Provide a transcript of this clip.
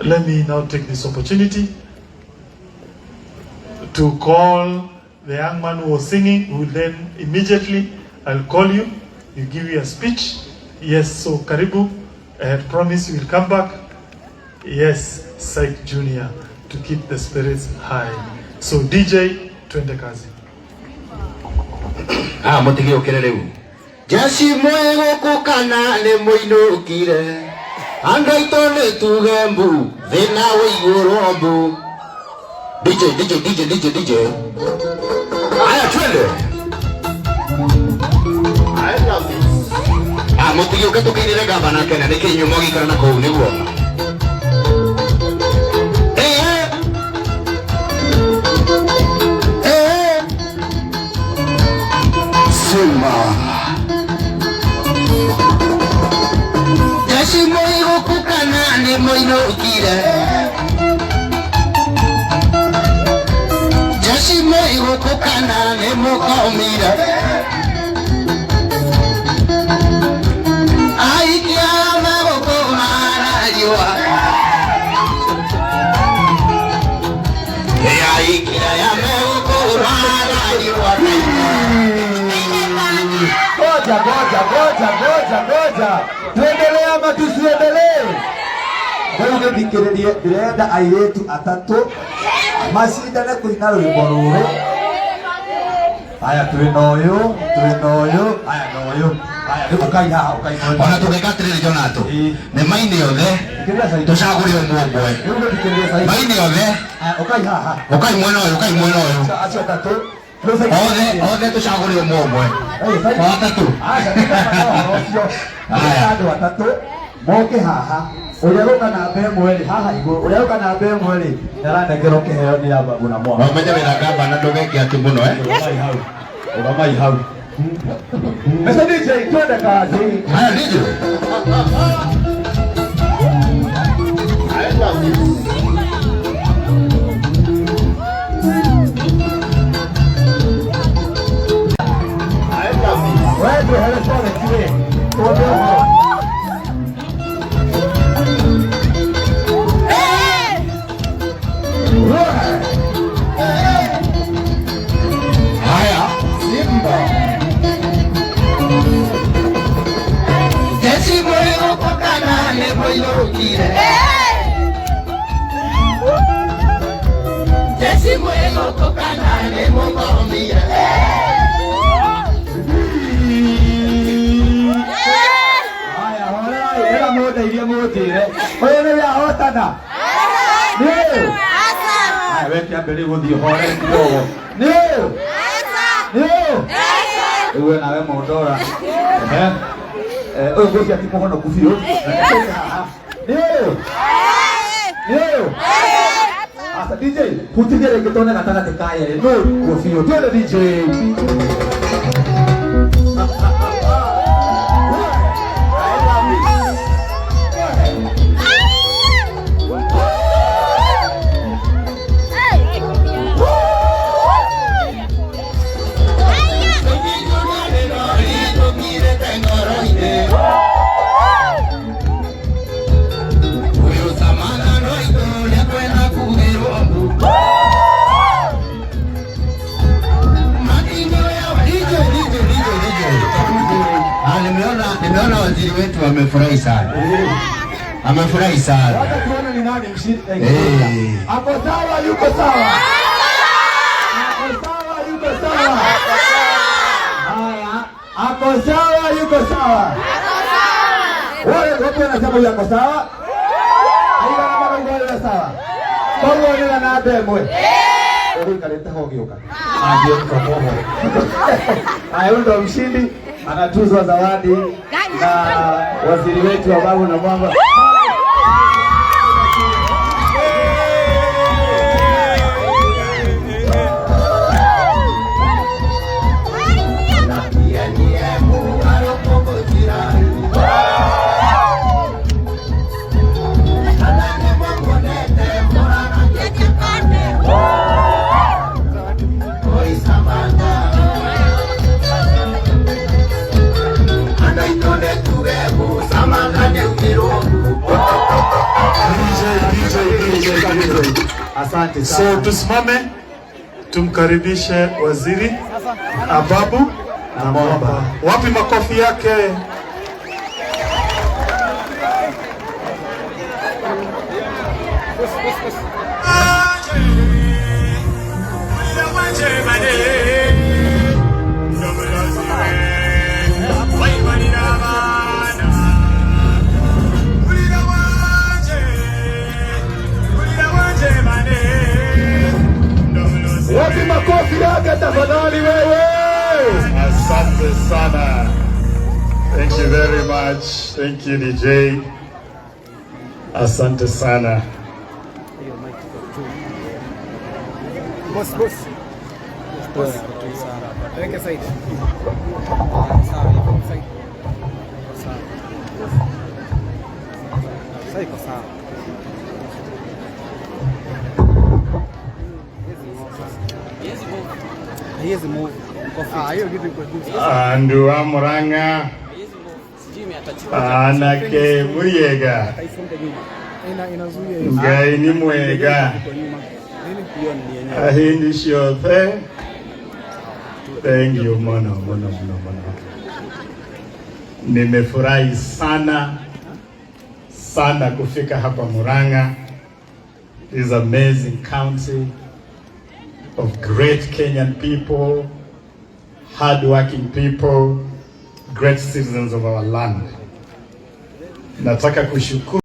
Let me now take this opportunity to call the young man who was singing, who will then immediately, I'll call you, you give you a speech. Yes, so karibu, I had promised you will come back. Yes, Syke Junior, to keep the spirits high. So DJ, twende kazi. Ah, mũtigĩũkĩre rĩu. Jeshi mwĩ gũkũ kana nĩ mũinũkire, andũ aitũ nĩ tuge mbu, thĩna wĩigũrwo mbu. DJ, DJ, DJ, DJ, DJ. Haya, twende. I love this. Ah, mũtigĩũke tũkĩinĩre gavana Kenya nĩkĩ inyuĩ mwagĩikara na kũu nĩguo. Eh. Eh. Simba. Jeshi mwĩ gũkũ kana nĩ mũinũkire, jeshi mwĩ gũkũ kana nĩ mũkomire, aikia magũkũ marariũa, aikia ya megũkũ marariũa. Ngoja, ngoja, ngoja, ngoja, ngoja. Tuendelee ama tusiendelee? Rĩu gĩthikĩrĩrie, ndĩrenda airĩtu atatũ macindane kũina rwĩmbo rũrũ. Haya, twĩna ũyũ, twĩna ũyũ, haya na ũyũ. Haya, rĩu ũkai haha, ũkai mwena. Ona tũgĩka atĩrĩrĩ Jonathan. Ĩĩ. Nĩ maini othe Thikĩrĩria Saidi. tũcagũre ũmwe ũmwe. Rĩu gĩthikĩrĩrie Saidi. Maini othe Haya, ũkai haha. ũkai mwena ũyũ, ũkai mwena ũyũ. Acio atatũ. Rĩu Saidi. Othe othe tũcagũre ũmwe ũmwe. Hey, Saidi. O atatũ. Aca, nĩndamenya ũhoro ũcio. Haya. Andũ atatũ moke haha, ũrĩa gũka namba ĩmwe rĩ haha igũrũ, ũrĩa gũka namba ĩmwe rĩ nĩaranengerwo kĩheo nĩ Ababu na Mwamba. Na ũmenye wĩra gavana ndũgeke atĩ mũno eh. Rũgamai hau, rũgamai hau. Mr. DJ, twende kazi. Haya DJ. I love this. I love this. Wewe ndwehere forex we. Tuone ũhoro. Haya. Simba. Jeshi mwĩ gũkũ kana nĩ mũinũkire, jeshi mwĩ gũkũ kana nĩ mũkomire. Haya, horerai, ĩra mũndeithie mũnjĩre. Ũyũ nĩwe ahotana? Nĩ ũyũ? Haya, we kĩambe rĩu gũthiĩ ũhorere kidogo. Nĩ ũyũ? Nĩ ũyũ? Rĩu we nawe mũndora. Ehe. Ũyũ ngwĩciria ti mũhonoku biũ. Reke haha. Nĩ ũyũ? Nĩ ũyũ? Asa DJ, hutithia rĩngĩ tuone gatagatĩ ka erĩ. Nũ kuo biũ. Twende DJ. I love this. Ũyũ Samantha no aitũ nĩakwenda kugĩrwo mbu. Matingo ya DJ, DJ, DJ, DJ. Ah, nimeona waziri wetu amefurahi sana. Amefurahi sana. Wacha tuone ni nani mshindi. Eh. Ako sawa, yuko sawa. Ako sawa, yuko sawa. Haya, ako sawa, yuko sawa. Wale watu wanasema huyu ako sawa. Aigana marauga ũyũ sawa. Koguo nĩwe namba ĩmwe. Ũgũikarĩte ho ũgĩũka. Angĩũka. Haya, huyu ndo mshindi, anatuzwa zawadi na waziri wetu wa Babu na Mwamba. Andũ aitũ nĩ tuge mbu, Samantha nĩaugĩrwo mbu. DJ, DJ, DJ. Asante So sana. tusimame tumkaribishe Waziri Ababu Namwamba. Wapi makofi yake? Wapi makofi yake tafadhali wewe? Asante sana. Thank you very much. Thank you, DJ. Asante sana. Boss, boss. Boss. Weke side. Sawa, iko side. Sawa. Sasa iko sawa. Haiwezi move. Ah, hiyo kitu iko juu. Andu wa Murang'a anake muriega. Kaifunga nyuma. Inazuia hiyo. Ngai ni mwega. Iko nyuma. Hiyo ni yenyewe. Ahindi ciothe. Thank you mono mono mono mono. Nimefurahi sana sana kufika hapa Murang'a. This amazing county of great Kenyan people, hardworking people, great citizens of our land. Nataka kushukuru